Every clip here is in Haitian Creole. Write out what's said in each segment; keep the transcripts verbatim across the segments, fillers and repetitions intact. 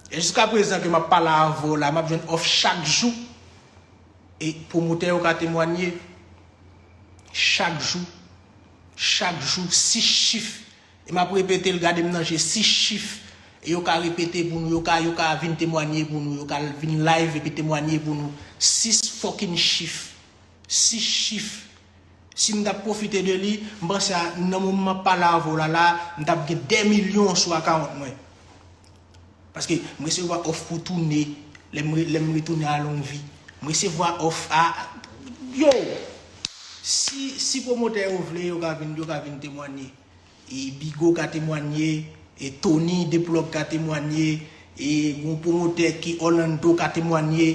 E jiska prezan ke m ap pale avè w la, m ap jwenn òf chak jou. E pwomotè yo ka temwanye. Chak jou. Chak jou, sis chif. E m ap repete l, gade m nan je, sis chif. E yo ka repete pou nou, yo ka, yo ka vin temwanye pou nou, yo ka vin live epi temwanye pou nou. Sis fucking chif. Sis chif. Si m t ap pwofite de li, m panse a, nan moman m ap pale avè w la, la, m t ap gen dè milyon sou akawont mwen. Paske m resevwa òf pou tounen, lè m re-, lè m retounen a Longvi. M resevwa òf a, yo! Si, si pwomotè yo vle, yo ka vin, yo ka vin temwanye. E Bigo ka temwanye, e Tony Deplug ka temwanye, e yon pwomotè ki Orlando ka temwanye,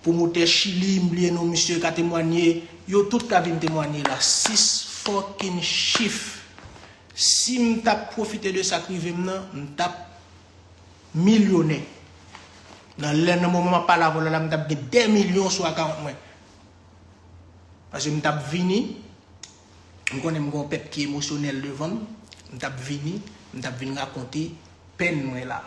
pwomotè Chili, m bliye non misye, ka temwanye, yo tout ka vin temwanye la. Sis fucking chif. Si m t ap pwofite de sa k rive m nan, m t ap milyonè. Nan lè, nan moman m ap pale avè w la, la, m t ap gen dè milyon sou akawont mwen. Paske m t ap vini, m konnen m gen yon pèp ki emosyonèl devan m, m t ap vini, m t ap vin rakonte pèn mwen la.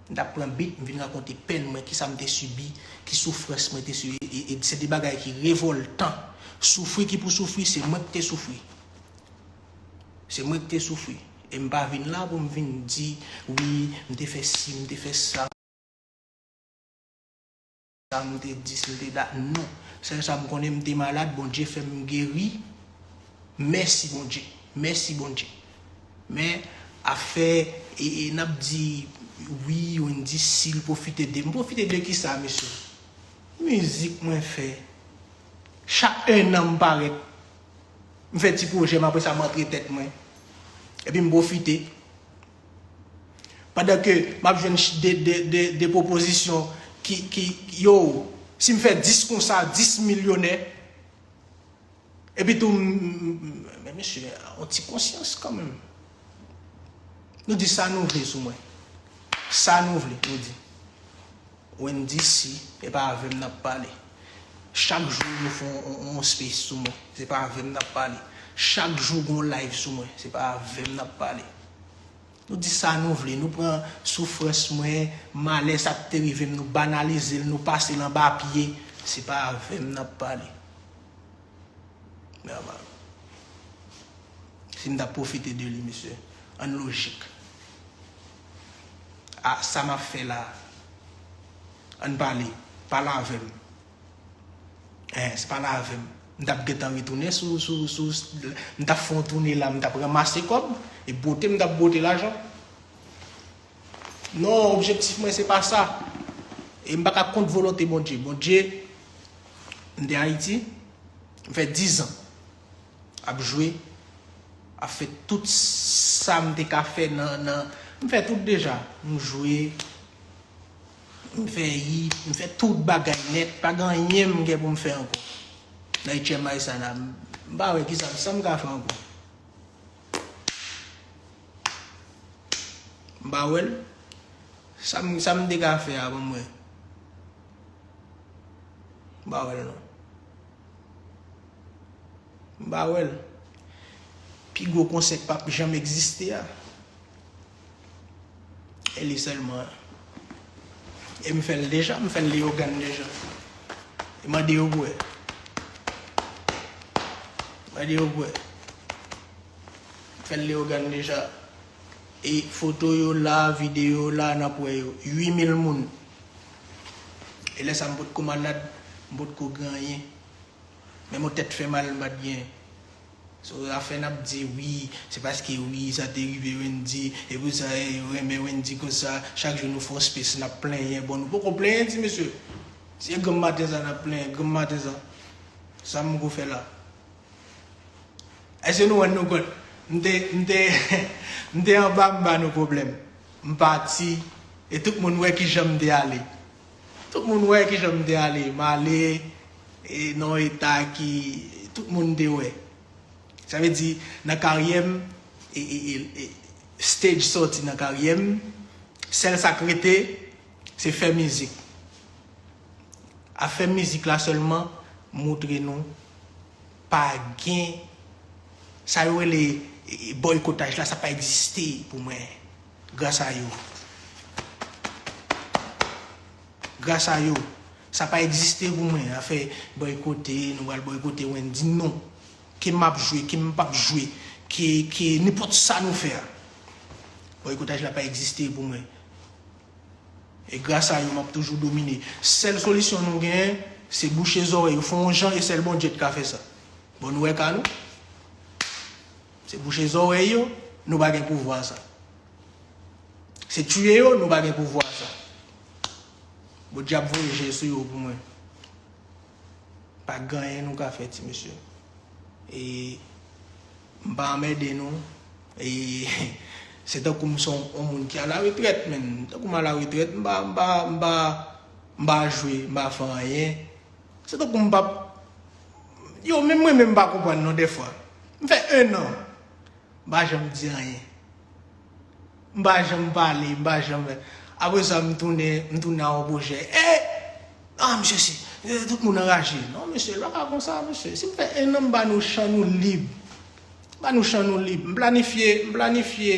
M t ap pran bit, m vin rakonte pèn mwen, kisa m te sibi, ki soufrans mwen te sibi, e, e se de bagay ki revòltan. Soufri ki pou soufri, se mwen ki te soufri. Se mwen ki te soufri. E m pa vin la pou m vin di, wi, m te fè si, m te fè sa, m te dis, m te dat. Non. Sèl sa m konnen, m te malad, Bondye fè m geri. Mèsi, Bondye. Mèsi, Bondye. Men, afè, e, e, n ap di, wi, Wendy, si l pwofite de. M pwofite de kisa, mesye? Mizik mwen fè. Chak ennan m parèt. M fè ti pwojè m, apre sa m antre tèt mwen. Epi m pwofite. Pandan ke m ap jwenn ch-, de, de, de, de pwopozisyon ki, ki, yo, si m fè dis konsa, dis milyonè. Epi tou, m, m, m, men mesye, yon ti konsyans kanmenm. Nou di sa nou vle sou mwen. Sa nou vle, nou di. Wendy, si, e pa avè m n ap pale. Chak jou nou fè yon, yon, yon space sou mwen, se pa avè m n ap pale. Chak jou gon live sou mwen, se pa avè m n ap pale. Nou di sa nou vle, nou pran soufrans mwen, malè sa k te rive m, nou banalize l, nou pase l anba pye, se pa avè m n ap pale. Nòmal. Si m t ap pwofite de li, mesye. Ann lojik. A, sa m ap fè la. Ann pale. Pale avè m. Eh, se pale avè m. M t ap gentan retounen sou, sou, sou, m t ap fè yon toune la, m t ap ranmase kòb, e bwote m t ap bwote lajan. Non, objektif mwen se pa sa. E m pa ka kont volonte Bondye. Bondye, m te Ayiti, m fè diz an ap jwe, ap fè tout sa m te ka fè nan, nan, m fè tout deja. M jwe, m fè hit, m fè tout bagay nèt, pa gen anyen m gen pou m fè ankò. Nan H M I sa la, m pa wè kisa, sa m ka fè ankò. M pa wè l. Sa m, sa m te ka fè a, ban m wè. M pa wè l non. M pa wè l. Pi gwo konsè k p ap janm egziste a. E li sèlman. E m fè l deja, m fè l Leyogàn deja. E mande yo pou wè. Mande yo pou wè. M fè l Leyogàn deja. E foto yo la, videyo yo la, n ap wè yo. Uit mil moun. E lè sa m potko malad, m potko gen anyen. Menm yon tèt fè mal m pa t gen. So, afè n ap di, wi, se paske, wi, sa te rive Wendy, e pou sa, e, yo renmen Wendy konsa, chak jou nou fè yon space, n ap plenyen. Bon, nou poko plenyen, ti mesye. Se granm maten sa n ap plenyen, granm maten sa. Sa m poko fè la? Èske nou rann nou kont? M te, m te, m te anba, m pa nan pwoblèm. M pati, e tout moun wè kijan m te ale. Tout moun wè kijan m te ale. M ale, e, nan yon eta ki, tout moun te wè. Sa vle di, nan karyè m, e, e, e, e, stage sòti nan karyè m, sèl sa k rete, se fè mizik. Afè mizik la sèlman montre nou pa gen sa yo rele, e, e, bòykotaj la, sa pa egziste pou mwen. Gras a yo. Gras a yo, sa pa egziste pou mwen. Afè bòykote, nou pral bòykote Wendy, non. Ke m ap jwe, ke m p ap jwe, ke, ke nenpòt sa nou fè a. Bòykotaj la pa egziste pou mwen. E gras a yo, m ap toujou domine. Sèl solisyon nou genyen, se bouche zòrèy yo, fè yon jan e sèl Bondye t ka fè sa. Bon, nou wè ka nou. Se bouche zòrèy yo, nou pa gen pouvwa sa. Se tiye yo, nou pa gen pouvwa sa. Bondye ap voye je sou yo pou mwen. Pa gen anyen nou ka fè, ti mesye. E m pa anmède nou. E se tankou m se yon, yon moun ki alaretrèt, menm. Tankou m alaretrèt, m pa, m pa, m pa, m pa jwe, m pa fè anyen. Se tankou m pa, yo, menm mwen menm m pa konprann non dèfwa. M fè en an. M pa janm di anyen. M pa janm pale, m pa janm. Apre sa, m tounen, m tounen a yon pwojè. E! Ah, mesye, si. E, tout moun anraje. Non, mesye, l pa ka konsa, mesye. Si m fè en an, m ba nou chan nou lib. M ba nou chan nou lib. M planifye, m planifye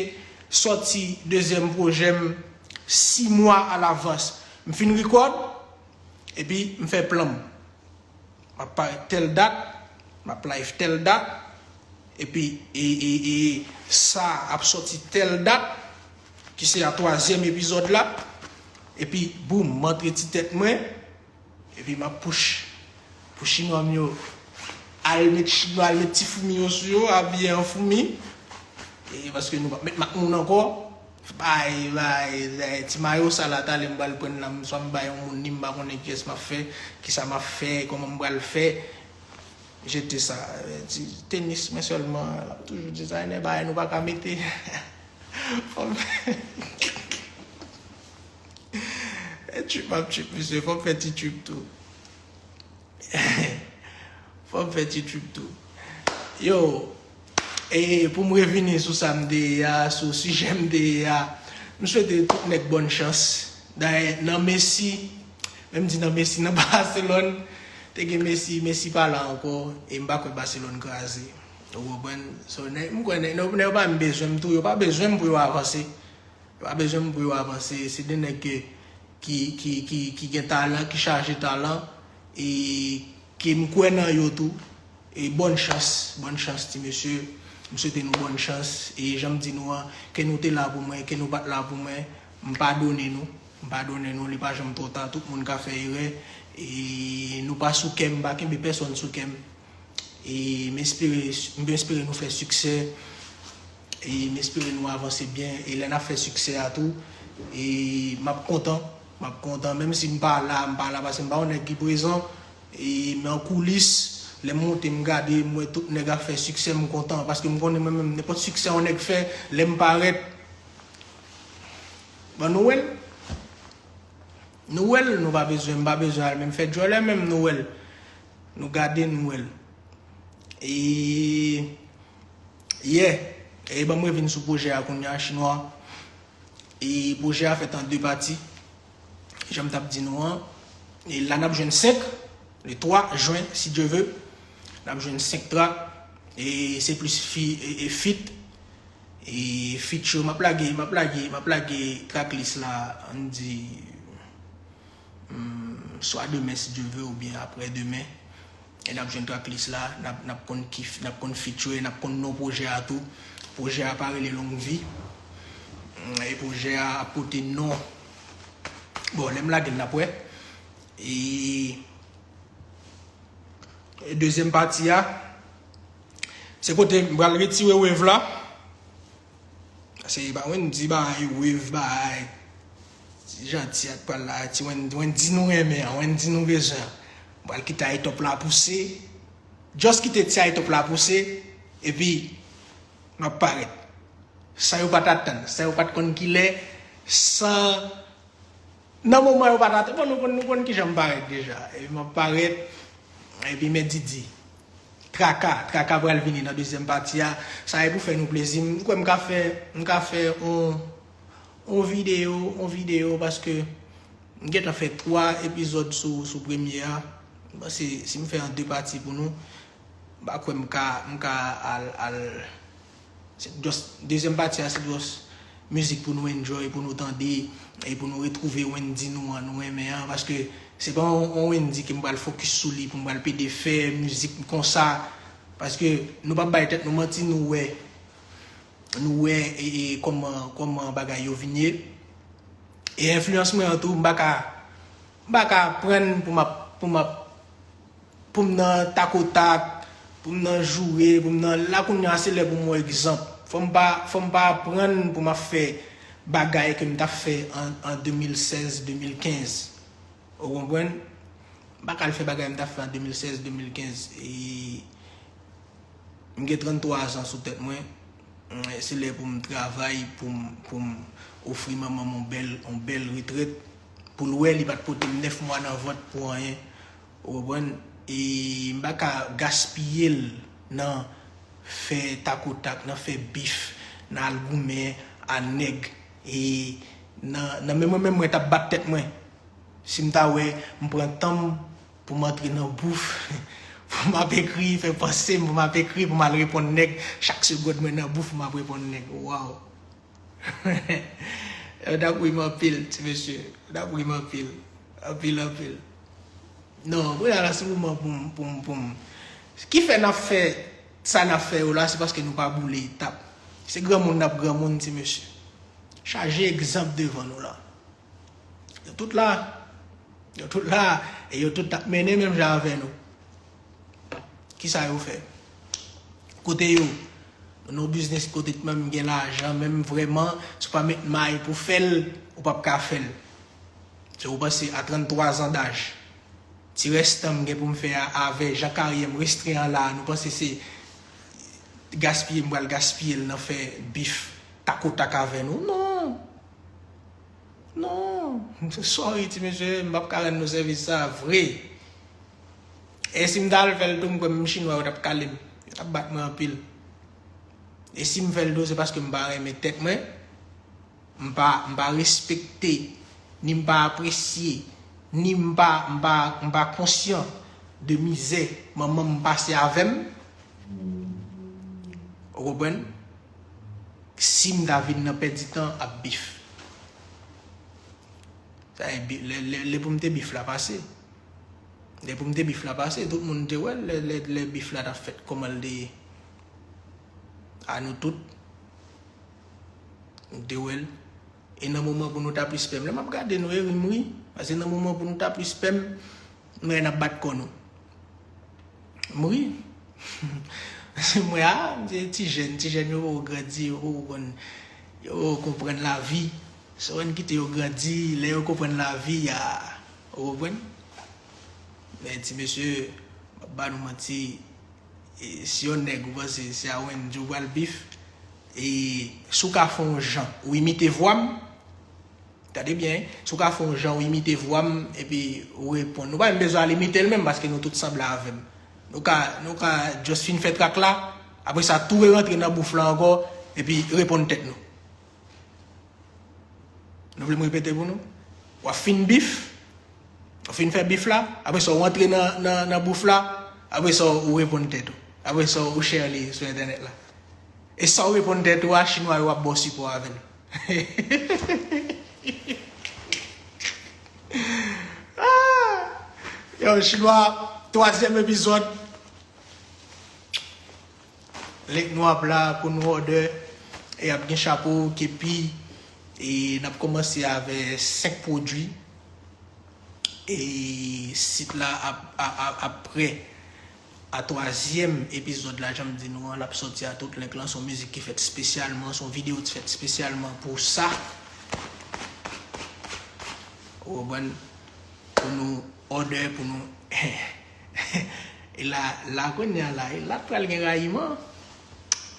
sòti dezyèm pwojè m sis mwa alavans. M fin rekòd, epi m fè plan m. M ap parèt tèl dat, m ap live tèl dat, epi e, e, e, sa ap sòti tèl dat, ki se a twazyèm epizòd la, epi boum, m antre ti tèt mwen, epi m ap push pou chinwa m yo al met chinwa, al met ti foumi yo sou yo, abiye an foumi, e paske nou p ap met mak moun ankò. Bay, bay, bay, ti mayo sa la, talè m pral pran l la, m, swa m bay yon moun li, m pa konnen kiyès m ap fè, kisa m ap fè, kòman m pral fè. Jete sa, ti tenis, men sèlman, l ap toujou dizaynen, bagay nou pa ka mete. Fò m fè. E trip m ap trip, mesye, fò m fè ti trip tou. Fò m fè ti trip tou. Yo, e pou m revini sou sa m te ye a, sou sijè m te ye a, m swete tout nèg bòn chans. Dayè, nan Messi, menm di nan Messi, nan Barcelone, te gen Messi, Messi pa la ankò, e m pa kwè Barcelone kraze. Ou konprann? So, nèg, m kwè nèg, nèg, nèg yo pa menm bezwen m tou, yo pa bezwen m pou yo avanse. Yo pa bezwen m pou yo avanse. Se de nèg ke, ki, ki, ki, ki gen talan, ki chaje talan, e ke m kwè nan yo tou. E bòn chans, bòn chans, ti mesye. M swete nou bòn chans. E jan m di nou an, ke nou te la pou mwen, ke nou pa t la pou mwen, m padone nou. M padone nou, li pa janm twò ta. Tout moun ka fè erè. E nou pa sou kè m, m pa kenbe pèsonn sou kè m. E m espere, m espere nou fè siksè. E m espere nou avanse byen. E lè n ap fè siksè a tou, e m ap kontan. M ap kontan. Menm si m pa la, m pa la paske m pa yon nèg ki prezan. E, men an koulis, lè m monte, m gade, m wè tout nèg ap fè siksè, m kontan. Paske m konnen mwen menm, nenpòt siksè yon nèg fè, lè m parèt, bon, nou wè l. Nou wè l, nou pa bezwen, m pa bezwen al menm fè djòlè menm, nou wè l. Nou gade, nou wè l. E, yeah. E ban m revin sou pwojè a kounye a, chinwa. E pwojè a fèt an de pati. Jan m t ap di nou an. E la n ap jwenn senk, le twa jen, si Dye ve. N ap jwenn senk trak. E se plis fi, e, e fit. E fit yo, m ap lage, m ap lage, m ap lage tracklist la, ann di, hmm, swa demen, si Dye ve, oubyen aprè demen. E n ap jwenn tracklist la, n ap, n ap konn ki, n ap konn feature, n ap konn non pwojè a tou. Pwojè a pa rele Long Vi. Mm, e pwojè a ap pote non. Bon, lè m lage l, n ap wè. E, e dezyèm pati a, se kote m pral retire wave la. Paske pa Wendy bagay wave bagay. Ti Janti a t pral la, ti Wendy, Wendy nou renmen an, Wendy nou bezwen an. M pral kite High Top la pouse. Just kite ti High Top la pouse, epi m ap parèt. Sa yo pa t atann, sa yo pa t konn kilè, san Nan moman yo pa t atann, bon, nou konn, nou konn kijan m parèt deja. Epi m ap parèt, epi men Didi. Traka, traka pral vini nan dezyèm pati a. Sa e pou fè nou plezi. M kwè m ka fè, m ka fè on, on videyo, on videyo paske m gentan fè twa epizòd sou, sou premye a. M panse si m fè an de pati pou nou, m pa kwè m ka, m ka al, al, se just, dezyèm pati a, se just mizik pou nou enjoy, pou nou tande, e pou nou retwouve Wendy nou an, nou renmen an, paske se pa yon, yon Wendy ke m pral fokis sou li, pou m pral pede fè mizik konsa, paske nou p ap bay tèt nou manti, nou wè, nou wè, e, e, kòman, kòman bagay yo vin ye. E enfliyans mwen an tou, m pa ka, m pa ka prann pou m ap, pou m ap, pou m nan takotak, pou m nan joure, pou m nan, la kounye a se lè pou m wè egzanp. Fò m pa, fò m pa aprann pou m ap fè bagay ke m t ap fè an, an de mil sèz, de mil kenz. Ou konprann? M pa ka al fè bagay m t ap fè an de mil sèz, de mil kenz. E m gen tranntwa zan sou tèt mwen. Se lè pou m travay, pou m, pou m ofri manman m yon bèl, yon bèl retrèt. Pou l wè li pa t pote m nèf mwa nan vant pou anyen. Ou konprann? E m pa ka gaspiye l nan fè takotak, nan fè bif, nan al goumen a nèg. E nan, nan men mwen menm mwen t ap bat tèt mwen. Si m ta wè, m pran tan m pou m antre nan bouf, pou m ap ekri, fè panse m, pou m ap ekri, pou m al reponn nèg. Chak segond mwen nan bouf, m ap reponn nèg. Waw! Yo t ap ri m anpil, ti mesye. Yo t ap ri m anpil. Anpil, anpil. Non, kounye a la, se moman pou m, pou m, pou m. Ki fè n ap fè sa n ap fè yo la, se paske nou pa boule etap. Se granmoun n ap granmoun, ti mesye. Chaje egzanp devan nou la. Yo tout la. Yo tout la. E yo tout t ap mennen menm jan avè nou. Kisa yo fè? Kote yo? Nou nan yon biznis kote menm gen lajan, menm vrèman, si w pa met may pou fè l, ou p ap ka fè l. Se ou panse a tranntwa zan daj, ti rès tan m gen pou m fè a avè jan karyè m restren an la, nou panse se gaspiye m pral gaspiye l nan fè bif takotak avè nou? Non! Non, sorry ti mesye, m p ap ka rann nou sèvis sa vre. E si m ta al fè l tou, m kwè menm chinwa yo t ap kale m. Yo t ap bat mwen anpil. E si m fè l tou, se paske m pa renmen tèt mwen, m pa, m pa respekte, ni m pa apresye, ni m pa, m pa, m pa konsyan de mizè manman m pase avè m. Ou konprann? Si m ta vin nan pèdi tan ap bif. Sa e bi-, lè, lè, lè pou m te bif la pase. Lè pou m te bif la pase, tout moun te wè l, lè, lè, lè bif la t ap fèt, kòman l te ye. A nou tout, nou te wè l. E nan moman pou nou ta plis pè m, lè m ap gade nou, e ri m ri. Paske nan moman pou nou ta plis pè m, m wè n ap bat kò nou. M ri. Mwen, a, m se ti jèn, ti jèn yo poko grandi, yo poko konn, yo poko konprann lavi. Se w kite yo grandi, lè yo konprann lavi, a, ou konprann? Men ti mesye, m ap ba nou manti, e, si yon nèg ou panse se a Wendy ou pral bif, e, si w ka fè yon jan, ou imite vwa m, Tande byen, si w ka fè yon jan w imite vwa m epi w reponn. Nou pa menm bezwen al imite l menm paske nou tout sanble avè m. Nou ka, nou ka just fin fè trak la, apre sa tou rerantre nan bouf la ankò epi reponn tèt nou. Nou vle m repete pou nou? W ap fin bif, w fin fè bif la, apre sa w antre nan, nan, nan bouf la, apre sa w reponn tèt ou. Apre sa w share li sou entènèt la. E sa w reponn tèt ou a, chinwa yo ap ba w sipò avè l. Ah! Yo, chinwa, twazyèm epizòd. Link nou ap la pou nou òdè. E ap gen chapo, kepi. E n ap kòmanse avè senk pwodui. E sit la ap, ap, ap, ap prè a twazyèm epizòd la, jan m di nou an, l ap sòti a tout link lan. Se yon mizik ki fèt espesyalman, se yon videyo ki fèt espesyalman pou sa. Ou konprann? Pou nou òdè, pou nou. E la, la kounye a la, e la t pral gen rayiman.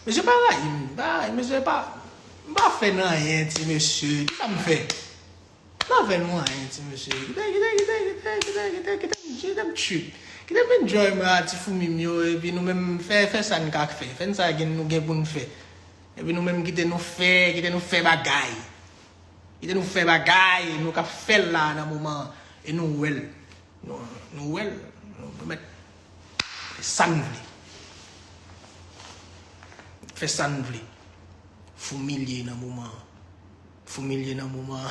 Mesye pa rayi m, pa, mesye pa, m pa fè n anyen, ti mesye. Kisa m fè? M pa fè nou anyen, ti mesye. Kite, kite, kite, kite, kite, kite, kite m, kite m trip. Kite m enjoy mwen a ti foumi m yo, epi nou menm fè, fè sa n ka fè. Fè n sa gen, nou gen pou n fè. Epi nou menm kite nou fè, kite nou fè bagay. Kite nou fè bagay, nou ka fè l la nan moman an. E nou wè l. Nou, nou wè l. Nou mèt fè sa n vle. Fè sa n vle. Foumilye nan moman an. Foumilye nan moman.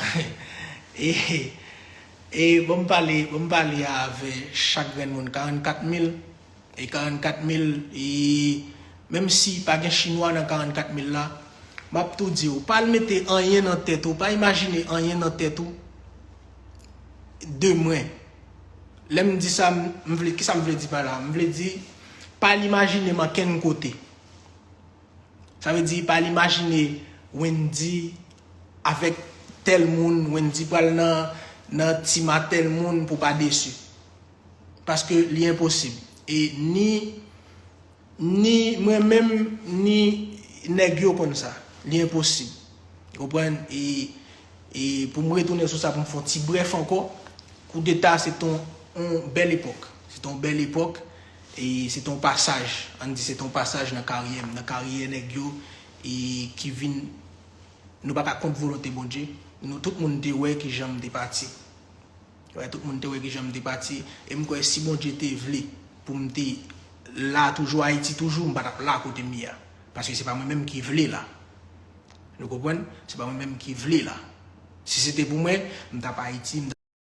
E, e bon, m pale, bon, m pale avè chak grenn moun. Karannkat mil, e karannkat mil, e menm si pa gen chinwa nan karannkat mil la, m ap tou di w, pa al mete anyen nan tèt ou, pa imajine anyen nan tèt ou de mwen. Lè m di sa, m vle, kisa m vle di pa la? M vle di, pa al imajine m ankenn kote. Sa vle di, pa al imajine Wendy avèk tèl moun, Wendy pral nan, nan tim a tèl moun pou pa desi. Paske li enposib. E ni, ni mwen menm, ni nèg yo konn sa. Li enposib. Ou konprann? E, e pou m retounen sou sa, pou m fè yon ti brèf ankò, koudeta se t on, on bèl epòk. Se t on bèl epòk, e se t on pasaj. Ann di se t on pasaj nan karyè m, nan karyè nèg yo, e ki vin, nou pa ka kont volonte Bondye. Nou, tout moun te wè ki jan m te pati. Wè, tout moun te wè ki jan m te pati. E m kwè si Bondye te vle pou m te la toujou, Ayiti toujou, m pa t ap la kote m ye a. Paske se pa mwen menm ki vle la. Nou konprann? Se pa mwen menm ki vle la. Si se te pou mwen, m t ap Ayiti, m